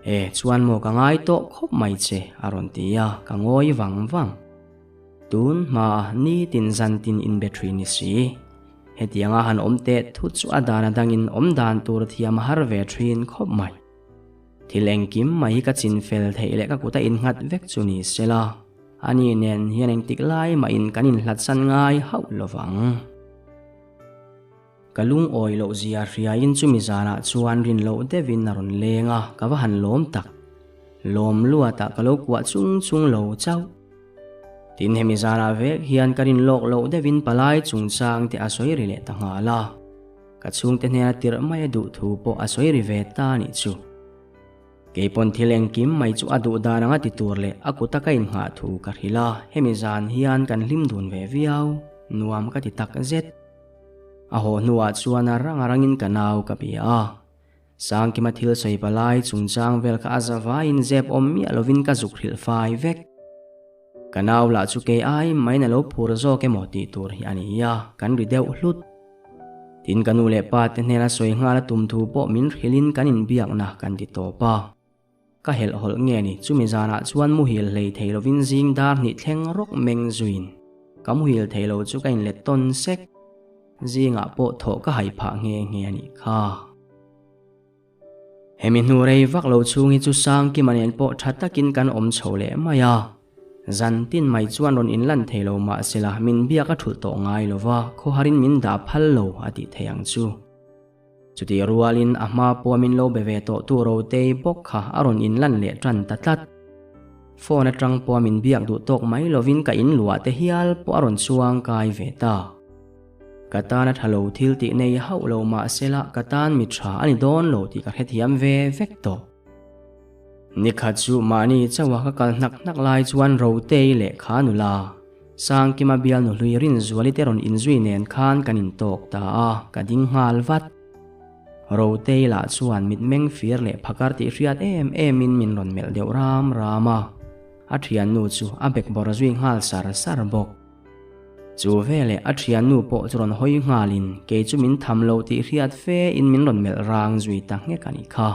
E, chuan maw ka ngai tawh khawp mai che, a rawn ti a, ka ngawi vang vang. Tun hmaa nitin zantin inbe thin ni si. Hetianga han awm teh thut chu a dan a dangin awm dan tur thiam a har ve thin khawp mai. Thil engkim mai hi ka chin fel theih leh ka kut a innghat vek chu ni sela, ani nen hian engtik lai mahin kan inhlatsan ngai hauh lovang. Ka lungawi loh zia hriain chumi zanah chuan rin loh deuhin a rawn leng a, ka va han lawm tak. Lawm luatah ka lo kuah chung chung lo chauh. Tin hemi zanah vek hian ka rin lawk loh deuhin palai chungchang te a sawi ri leh ta nghal a. Ka chhungte hnena tirh mai a duh thu pawh a sawi ri ve ta nih chu. Keipawn thil engkim mai chu a duh dan anga ti tur leh a kuta ka inngah thu ka hrilh a, hemi zan hian kan hlim dun ve viau, nuam ka ti tak zet. A haw hnuah chuan a rang a rangin ka nau ka bia a. Sangkima thil sawi palai chungchang vel kha a za vaiin zep awm miah lovin ka zuk hrilh fai vek. Ka nau lah chu kei ai maiin a lo phur zawk emaw tih tur hi a ni a, kan ri deuh hlut. Tin ka nu leh pa te hnena sawi nghal a tum thu pawh min hrilhin kan inbiakna kan ti tawp a. Ka helh hawlh nge ni, chumi zanah chuan muhil hlei thei lovin zing dar hnih thleng rawk meng zuiin ka muhil thei lo chu ka inlet tawn sek. Zingah pawh thawh ka hai phah nghe nghe a nih kha. Hemi hnu rei vak lo chhung hi chu Sangkima nen pawh tha takin kan awm chho leh mai a. Zan tin mai chuan rawn inlan thei lo mahsela min biak a thulh tawh ngai lova, khawharin min dah phal lo a tih thei ang chu. Chutih rualin a hma pawh min lo be ve tawh tu Rotei bawk kha a rawn inlan leh tan ta tlat. Phone atang pawh min biak duh tawk mai lovin ka in luah te hial pawh a rawn chuang kai ve ta. Ka tan a tha lo thil tih nei hauh lo mahsela ka tan mi tha a ni dawn lo tih ka hrethiam ve vek tawh. Nikhat chu mahni chauha ka kal hnak hnak lai chuan Rotei leh kha nula Sangkima bial nuhlui Rinzuali te rawn inzui nen khan kan intawk ta a, ka ding nghal vat. Rotei lah chuan mitmeng fir leh phakar tih hriat em emin min rawn melh deuh ram ram a, a thiannu chu a bekbawr zui nghal sar sar bawk. Chu veleh a thiannu pawh chu rawn hawi nghalin kei chu min tham lo tih hriat fe in min rawn melh rang zui ta nghek a nih kha.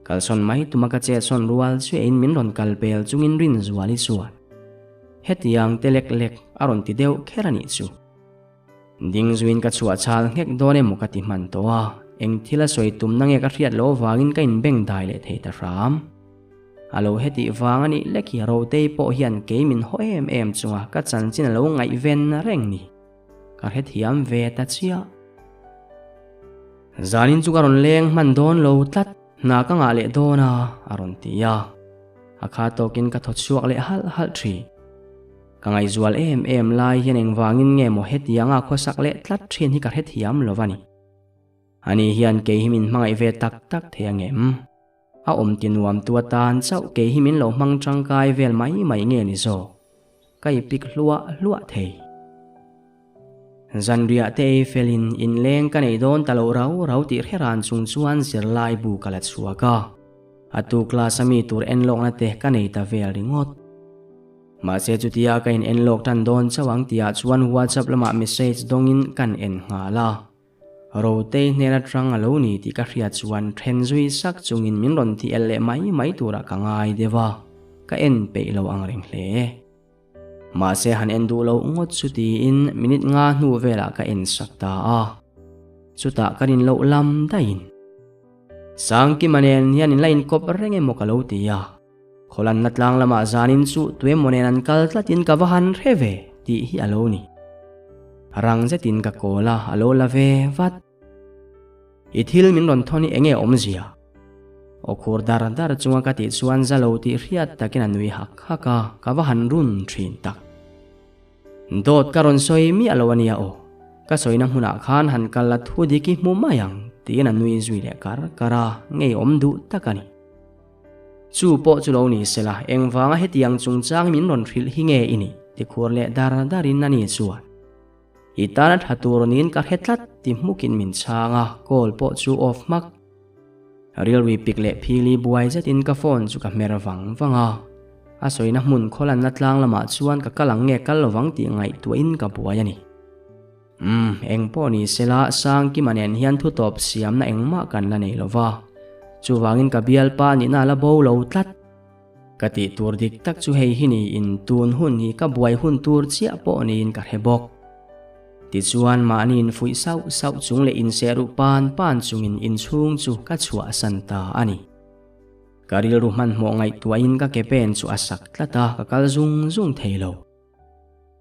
Kalsawn mai tuma ka chetsawn rual chiahin min rawn kal pel chungin Rinzuali chuan hetiang te lek lek a rawn ti deuh kher a nih chu. Ding zuiin ka chhuah chhal nghek dawn emaw ka ti hman tawh a, eng thil a sawi tum na nge ka hriat loh avangin ka inbeng dai leh thei ta hram. A lo hetih vang a nih lek hi Rotei pawh hian kei min haw em em chunga ka chanchin a lo ngaihven reng ni. Ka hrethiam ve ta chiah. Zanin chu ka rawn leng hman dawn lo tlat, hna ka ngah leh dawn a, a rawn ti a. A kha tawkin ka thaw chhuak leh halh halh thin. Ka ngaihzual em em lai hian engvangin nge maw hetianga khawsak leh tlat thin hi ka hrethiam lo va ni. Ani hian kei hi min hmangaih ve tak tak thei angem? A awm ti nuam tu atan chauh kei hi min lo hmang tangkai vel mai mai nge ni zawk? Ka i pik hluah hluah thei. Zanriah te ei felin inleng ka nei dawn ta lo rau rau tih hre ran chung chuan zirlai bu ka la chhuak a. A tu class a mi tur enlawkna te ka nei ta vel ringawt. Mahse chutia ka in enlawk tan dawn chauh ang tihah chuan WhatsApp lamah message dawngin kan en nghal a. Rotei hnen atang a lo ni tih ka hriat chuan then zui sak chungin min rawn ti el leh mai mai turah ka ngai deuh a, ka en peih lo ang reng hle. Mahse han en duh loh ngawt chu tiin minute nga hnu velah ka en sak ta a, chutah kan in loh lam daihin Sangkima nen hian in la inkawp reng emaw ka lo ti a, Khawlanna tlang lamah zanin chu tuemaw nen an kal tlatin ka va han hre ve tih hi a lo ni. Rang zetin ka kawl a, a lo la ve vat. I thil min rawn thawn hi enge awmzia? Aw khur dar dar chunga ka tih chuan za lo tih hriat takin a nui hak hak a, ka va han run thin tak. Dawt ka rawn sawi miah lo ania aw. Ka sawina hmunah khan han kal la thu dik i hmu mai ang tiin a nui zui leh kar kar a, ngeiawm duh tak a ni. Chu pawh chu lo ni sela, engvanga hetiang chungchang min rawn hrilh hi nge i nih? ti khur leh dar darin a ni chuan i tana tha tur niin ka hre tlat ti hmukin min chhang a, call pawh chu off hmak. Rilrui pik leh phili buai zetin ka phone chu ka hmer vang vang a, a sawina hmun khawlanna tlang lamah chuan ka kal ang nge kal lovang tih ngaihtuahin ka buai a ni. Umm, eng pawh ni sela Sangkima nen hian thutawp siamna engmah kan la nei lova, chuvangin ka bialpa nihna la bo lo tlat. Ka tih tur dik tak chu hei hi niin tun hun hi ka buai hun tur chiah pawh niin ka hre bawk. Tichuan mahni infuih sauh sauh chung leh insehruh pan pan chungin inchhung chu ka chhuahsan ta a ni. Ka rilru hmanhmawh ngaihtuahin ka ke pen chu a sak tlat a, ka kal zung zung thei lo.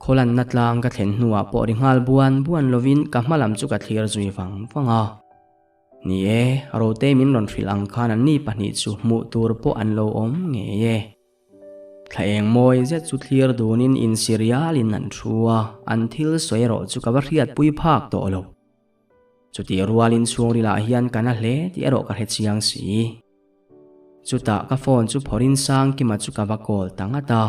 Khawlanna tlang ka thlen hnuah pawh ri nghal buan buan lovin ka hma lam chu ka thlir zui vang vang a. Ni e, Rote min rawn hrilh ang khan anni pahnih chu hmuh tur pawh an lo awm ngei e. Thla eng mawi zet chu thlir dunin insirialin an thu a, an thil sawi erawh chu ka va hriatpui phak tawh lo. Chutih rualin chhungrilah hian ka na hle tih erawh ka hre chiang si. Chutah ka phone chu phawrhin Sangkima chu ka va call ta ngat a.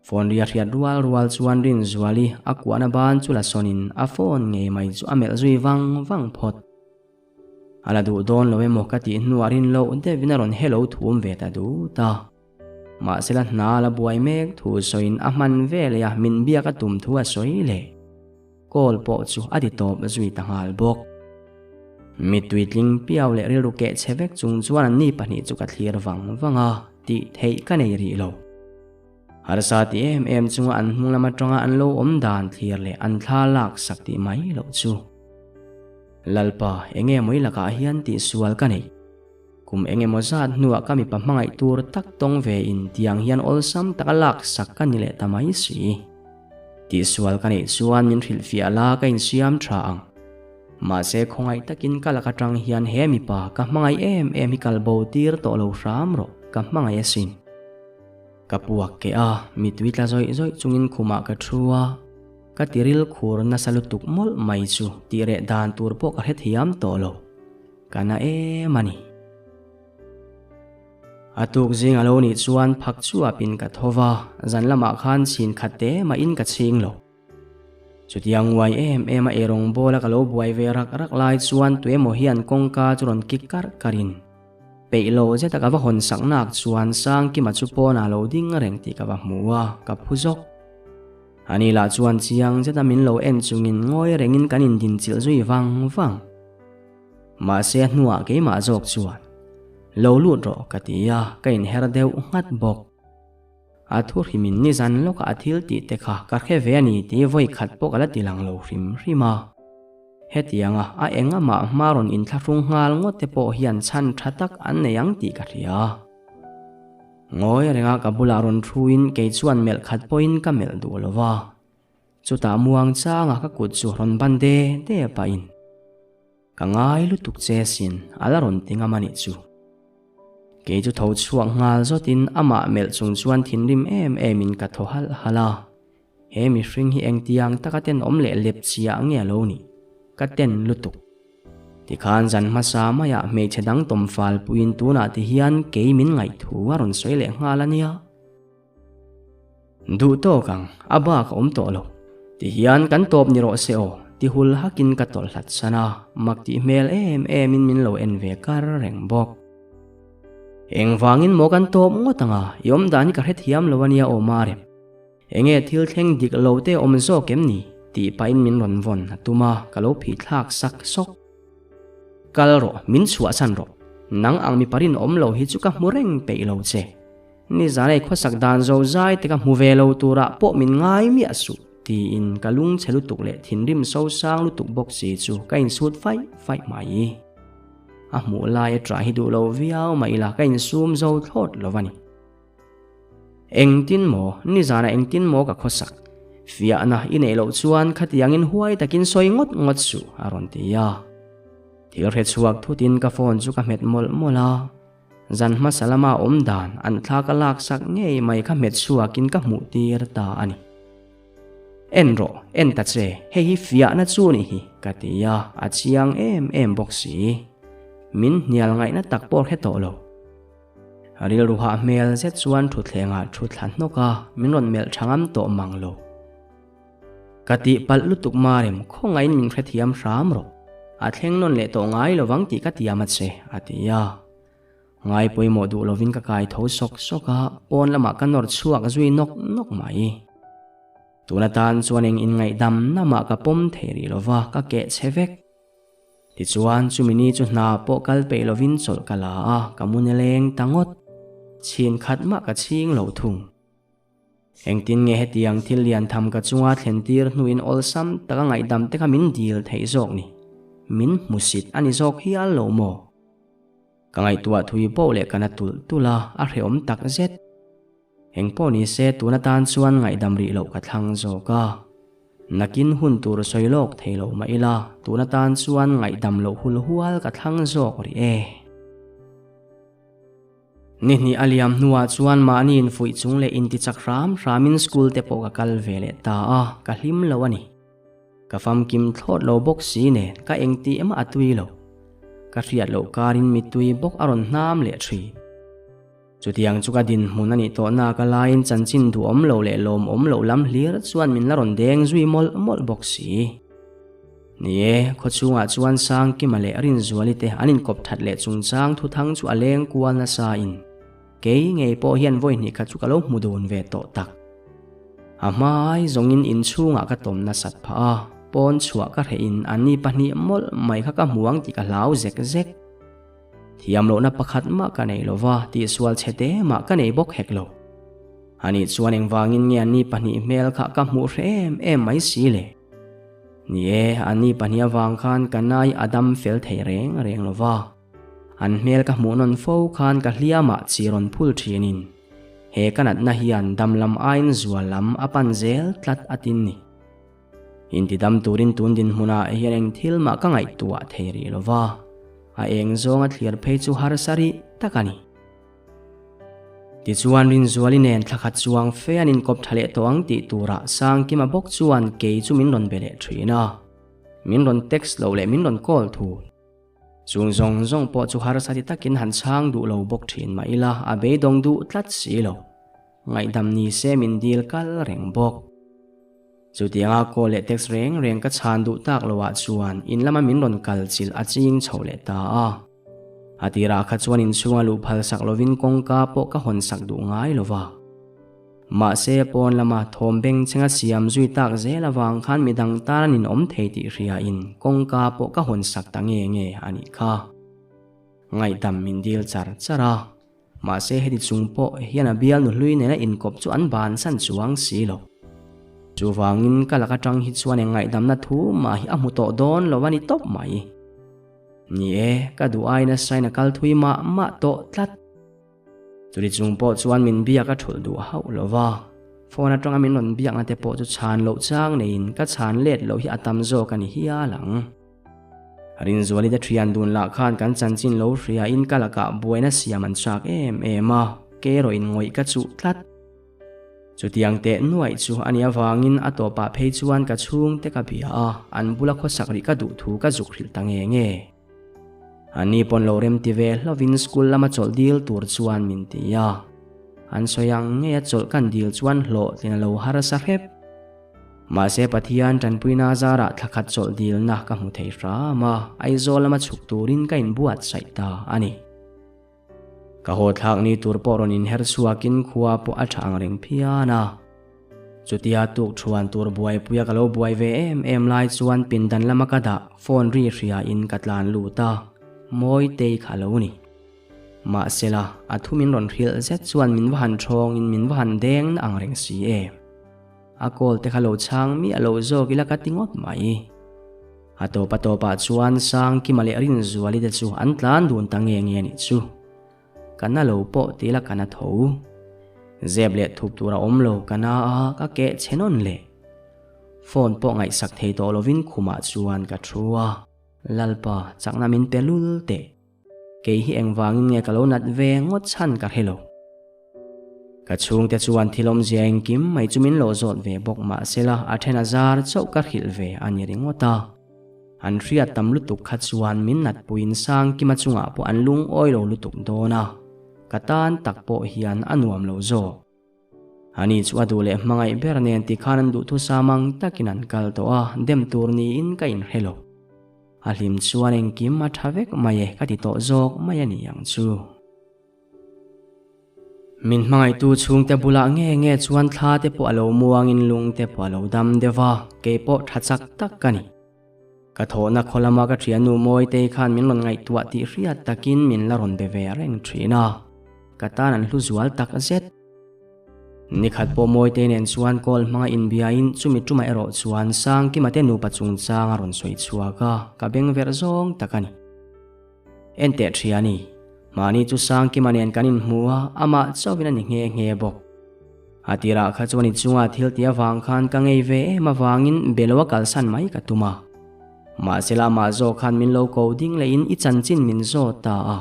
Phone ri a hriat rual rual chuan Rinzuali a kuahna ban chu la sawnin a phone ngei mai chu a melh zui vang vang phawt. A la duh dawn lo emaw ka tih hnuah rin loh deuhin a rawn hello thum ve ta dut a. Mahsela hna la buai mek thu sawiin a hman veleh a min biak a tum thu a sawi leh. Call pawh chu a ti tawp zui ta nghal bawk. Mittui tling piau leh rilru keh chhe vek chung chuan anni pahnih chu ka thlir vang vang a, tih theih ka nei rih lo. Harsa ti em em chunga an hnung lam atanga an lo awm dan thlir leh an thla lak sak tih mai loh chu. Lalpa, enge maw i lakah hian tihsual ka neih? Kum eng emaw zat hnuah ka mipa hmangaih tur tak tawng ve in tiang hian awlsam taka lak sak ka ni leh ta mai si. Tihsual ka neih chuan min hrilhfiah la ka insiam tha ang. Mahse khawngaih takin ka lak atang hian he mipa ka hmangaih em em hi kal bo tir tawh lo hram rawh, ka hmangaih asin. Ka puak keh a, mitui tla zawih zawih chungin khumah ka thu a, ka tiril khur nasa lutuk mawlh mai chu tih reh dan tur pawh ka hrethiam tawh lo. Ka na em a ni. A tuk zing a lo nih chuan phak chuapin ka tho va, zan lamah khan chhin khat te mahin ka chhing lo. Chutiang nguai em em a eirawng bawla ka lo buai ve rak rak lai chuan tuemaw hian kawngka chu rawn kik karh karhin peih lo zeta ka va hawn sak nak chuan Sangkima chu pawnah lo ding reng tih ka va hmu a, ka phu zawk. Ani lah chuan chiang zeta min lo en chungin ngawi rengin kan indinchilh zui vang vang. Mahse a hnuah keimah zawk chuan, Lo lut rawh ka ti a, ka inher deuh nghat bawk. A thu hrimin nizan lawkah a thil tih te kha ka hre ve a ni tih vawi khat pawh ka la ti lang lo hrim hrim a. Hetianga a eng amah hma rawn inthlahrung nghal ngawt te pawh hian chhan tha tak an nei ang tih ka hria. Ngawi renga ka bulah rawn thuin kei chuan melh khat pawhin ka melh duh lo va. Chutah muang changa ka kut chu rawn ban de de pahin, Ka ngai lutuk che sin, a la rawn ti ngam a nih chu. Kei chu tho chhuak nghal zawtin amah melh chung chuan thinrim em emin ka thaw halh halh a. He mihring hi engtiang taka tenawm leh lep chiah nge a lo nih? Ka ten lutuk. Tikhan zan hmasa maiah hmeichhe dang tawm fal puiin tunah ti hian kei min ngaihthu a rawn sawi leh nghal a nia. Duh tawk ang, a bak a awm tawh lo. Ti hian kan tawp ni rawh se aw, ti hul hakin ka tawlh hlat san a, mak tih hmel em emin min lo en ve kar reng bawk. Engvangin maw kan tawp ngawt ang a, i awm dan hi ka hrethiam lo a nia aw Marem. Enge thil thleng dik lo te awm zawk em ni? tih pahin min rawn vawn a tum a, ka lo phih thlak sak sawk. Kal rawh, min chhuahsan rawh. Nang ang mipa rinawm lo hi chu ka hmu reng peih lo che. Nizan ei khawsak dan zo zai te ka hmu ve lo turah pawh min ngai miah suh, tiin ka lungchhe lutuk leh thinrim sosang lutuk bawk si chu ka insut faih faih mai. A hmuh lai a ṭah hi duh lo viau mah ila ka insum zo thlawt lo a ni. Engtin maw, nizanah engtin maw ka khawsak? Fiahna i neih loh chuan khatiangin huai takin sawi ngawt ngawt suh, a rawn ti a. Thil hre chhuak thutin ka phone chu ka hmet mawlh mawlh a. Zan hmasa lama awm dan an thla ka laksak ngei mai kha hmet chhuakin ka hmuh tir ta a ni. En rawh, en ta che, hei hi fiahna chu ni hi, ka ti a, a chiang em em bawk si. Min hnial ngaihna tak pawh hre tawh lo. Rilru hah hmel zet chuan thutthlengah thu thla hnawk a, min rawn melh tha ngam tawh mang lo. Ka tihpalh lutuk Marem, khawngaihin min hrethiam hram rawh. A thleng nawn leh tawh ngai lovang tih ka tiam a che, a ti a. Ngai pawimawh duh lovin ka kai tho sawk sawk a, pawn lamah ka nawr chhuak zui nawk nawk mai. Tun atan chuan eng inngaihdam namah ka pawm thei rih lova, ka keh chhe vek. Tichuan, chumi ni chu hna pawh kal peih lovin chawlh ka la a, ka mu nileng ta ngawt. Chhin khat mah ka chhing lo thung. Engtin nge hetiang thil lian tham ka chunga thlen tir hnuin awlsam taka ngaihdam te kha min dil theih zawk ni? Min hmusit a ni zawk hial lo maw? Ka ngaihtuah thui poh leh ka na tulh tulh a, a hrehawm tak zet. Engpawh ni se tun atan chuan ngaihdam rih loh ka thlang zawk a. Nakin hun tur sawi lawk thei lo mah ila, tun atan chuan ngaihdam loh hul hual ka thlang zawk rih e. Ni hnih a liam hnuah chuan mahni infuih chung leh intichak hram hramin school te pawh ka kal ve leh ta a, ka hlim lo a ni. Ka famkim thlawt lo bawk si nen ka engti emaw a tui lo. Ka hriat loh karin mittui bawk a rawn hnam leh thin. Chutiang chu ka dinhmun a nih tawh nak a laiin chanchin duhawm lo leh lawmawm loh lam hlir chuan min la rawn deng zui mawlh mawlh bawk si. Ni e, khawchhungah chuan Sangkima leh Rinzuali te an inkawp that leh chungchang thuthang chu a leng kual nasa in kei ngei pawh hian vawi hnih khat chu ka lo hmu dun ve tawh tak. A hmai zawngin inchhungah ka tawm nasat phah a, pawn chhuah ka hreh in anni pahnih mawlh mai kha ka hmu ang tih ka hlau zek zek. Thiam lohna pakhat mah ka nei lova, tihsual chhe te mah ka nei bawk hek lo. Ani chuan engvangin nge anni pahnih hmel kha ka hmuh hre em em mai si le? Ni e, anni pahnih avang khan ka nai a dam fel thei reng reng lova. An hmel ka hmuh nawn fo khan ka hliamah chi rawn phul thinin he ka natna hian dam lam aiin zual lam a pan zel tlat a tin ni. Intidam turin tun dinhmunah hian eng thil mah ka ngaihtuah thei rih lo va, a eng zawnga thlir phei chu harsa rih tak a ni. Tichuan Rinzuali nen thla khat chuang fe an inkawp tha leh tawh ang tih turah Sangkima bawk chuan kei chu min rawn be leh thin a, min rawn text loh leh min rawn call thul. Chung zawng zawng pawh chu harsa ti takin han chhang duh lo bawk thin mah ila a beidawng duh tlat si lo. Ngaihdam ni se min dil kal reng bawk. Chutianga call leh text reng reng ka chhan duh tak loah chuan in lama min rawn kal chilh a ching chho leh ta a. A tirah kha chuan inchhunga luh phal sak lovin kawngka pawh ka hawn sak duh ngai lo va. Mahse pawn lama thawm beng chenga siam zui tak zel avang khan midang tan an inawm thei tih hriain kawngka pawh ka hawn sak ta nge nge a nih kha. Ngaihdam min dil char char a. Mahse heti chung pawh hian a bialnu hlui nena inkawp chu an bansan chuang si lo. Chuvangin ka lak atang hi chuan eng ngaihdamna thu mah hi a hmu tawh dawn lo a ni tawp mai. Ni e, ka duh ai nasain a kal thui mah mah tawh tlat. Chuli chung pawh chuan min biak a thulh duh hauh lo va, phone atanga min rawn biakna te pawh chu chhan loh chang neiin ka chhan let loh hi a tam zawk a ni hial ang. Rinzuali te thian dun lah khan kan chanchin lo hria in ka lakah buaina siam an chak em em a, ke erawh in ngawih ka chuh tlat. Chutiang teh nuaih chu a nih avangin a tawpah phei chuan ka chhungte ka bia a, an bula khawsak rih ka duh thu ka zuk hrilh ta nge nge. Ani pawn lo rem ti ve hlovin school lama chawlh dil tur chuan min ti a, an sawi ang ngei a chawlh kan dil chuan hlawhtlin a lo harsa hrep. Mahse Pathian tanpuina zarah thla khat chawlh dilna ka hmu thei hram a, Aizawl lama chhuk turin ka inbuatsaih ta a ni. Ka haw thlak ni tur pawh rawn inher chhuakin khua pawh a tha ang reng phian a. Chutia tuk thuan tur buaipuia ka lo buai ve em em lai chuan pindan lama ka dah phone ri hriain ka tlan lut a, Mawitei kha a lo ni. Mahsela, a thu min rawn hrilh zet chuan min va han thawngin min va han deng na ang reng si em. A call te kha lo chhang miah lo zawk ila ka ti ngawt mai. A tawp a tawpah chuan Sangkima leh Rinzuali te chu an tlan dun ta nge nge nih chu. Ka na lo pawh ti ila ka na tho. Zep leh thup tur a awm lo ka na a, ka keh chhe nawn leh. Phone pawh ngaihsak thei tawh lovin khumah chuan ka thu a, Lalpa chakna min pe lul teh. Kei hi engvangin nge ka lo nat ve ngawt chhan ka hre lo. Ka chhungte chuan thil awmzia engkim mai chu min lo zawt ve bawk mahsela a then a zar chauh ka hrilh ve a ni ringawt a. An hriat tam lutuk kha chuan min natpuiin Sangkima chungah pawh an lungawi lo lutuk dawn a, ka tan tak pawh hian a nuam lo zawk. Ani chu a duh leh hmangaih ber nen tikhan an duhthusam ang takin an kal tawh a, dem tur niin ka inhre lo. A hlim chuan engkim a tha vek mai e ka ti tawh zawk mai a ni ang chu. Min hmangaihtu chhungte bulah nge nge chuan thla te pawh a lo muangin lung te pawh a lo dam deuh a, kei pawh tha chak tak ka ni. Ka thawhna khaw lama ka thiannu Mawitei khan min rawn ngaihtuah tih hriat takin min la rawn be ve reng thin a. Ka tan an hlu zual tak zet. Nikhat pawh Mawite nen chuan call hmanga inbiain chumi tumah erawh chuan Sangkima te nupa chungchang a rawn sawi chhuak a, ka beng verh zawng tak a ni. Enteh thiani, mahni chu Sangkima nen kan inhmu a, amah chauhin a ni nghe nghe bawk. A tirah kha chuan i chunga thil ti avang khan ka ngei ve em avangin belo a kalsan mai ka tum a. Mahsela amah zawk khan min lo ko ding lehin i chanchin min zawt ta a.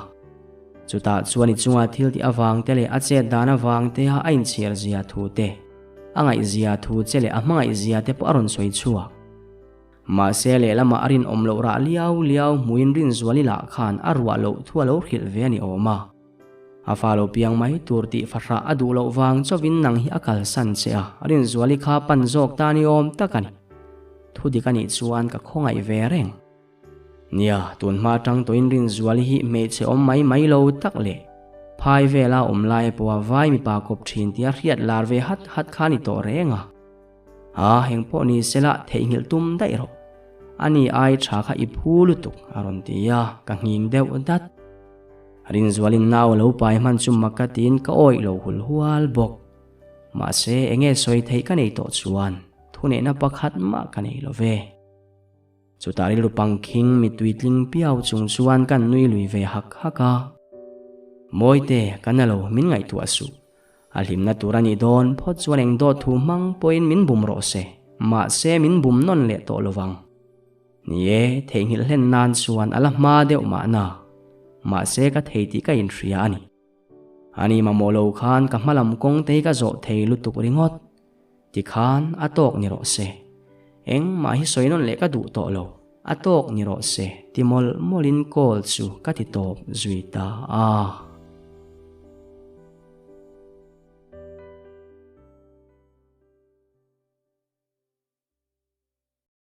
Chutah chuan i chunga thil ti avang te leh a chet dan avang te a a inchhiar zia thu te, a ngaihzia thu che leh a hmangaihzia te pawh a rawn sawi chhuak. Mahse lehlamah a rinawm loh rah liau liau hmuin Rinzuali lah khan a ruah loh thu a lo hrilh ve a ni awm a. A fa lo piang mai tur tih fahrah a duh loh vang chauhin nang hi a kalsan che a, Rinzuali kha pan zawk ta ni awm tak a ni. Thudik a nih chuan ka khawngaih ve reng. Nia, tun hma atang tawhin Rinzuali hi hmeichhe awm mai mai lo tak leh phai vela awm lai pawha vai mipa kawp thin tia hriat lar ve hat hat kha a ni tawh reng a. A, heng pawh ni sela theihnghilh tum daih rawh. Ani ai tha kha i phu lutuk a rawn ti a, ka nghing deuh dat. Rinzualin nau a lo pai hman chu mak ka tiin ka awih lo hul hual bawk. Mahse, enge sawi theih ka nei tawh chuan thuneihna pakhat mah ka nei lo ve. Chutah rilru pangkhing mittui tling piau chung chuan kan nui lui ve hak hak a. Mawite, ka na lo, min ngaihtuah suh. A hlimna tur a nih dawn phawt chuan eng dawt thu hmang pawhin min bum rawh se, mahse min bum nawn leh tawh lo vang. Ni e, theihnghilh hlen nan chuan a la hma deuh mahna. Mahse ka thei tih ka inhria a ni. Ani mamawh lo khan ka hmalam kawng te hi ka zawh thei lutuk ringawt. Tikhan a tawk ni rawh se. Engmah hi sawi nawn leh ka duh tawh lo. A tawk ni rawh se ti mawlh mawlhin call chu ka ti tawp zui ta a.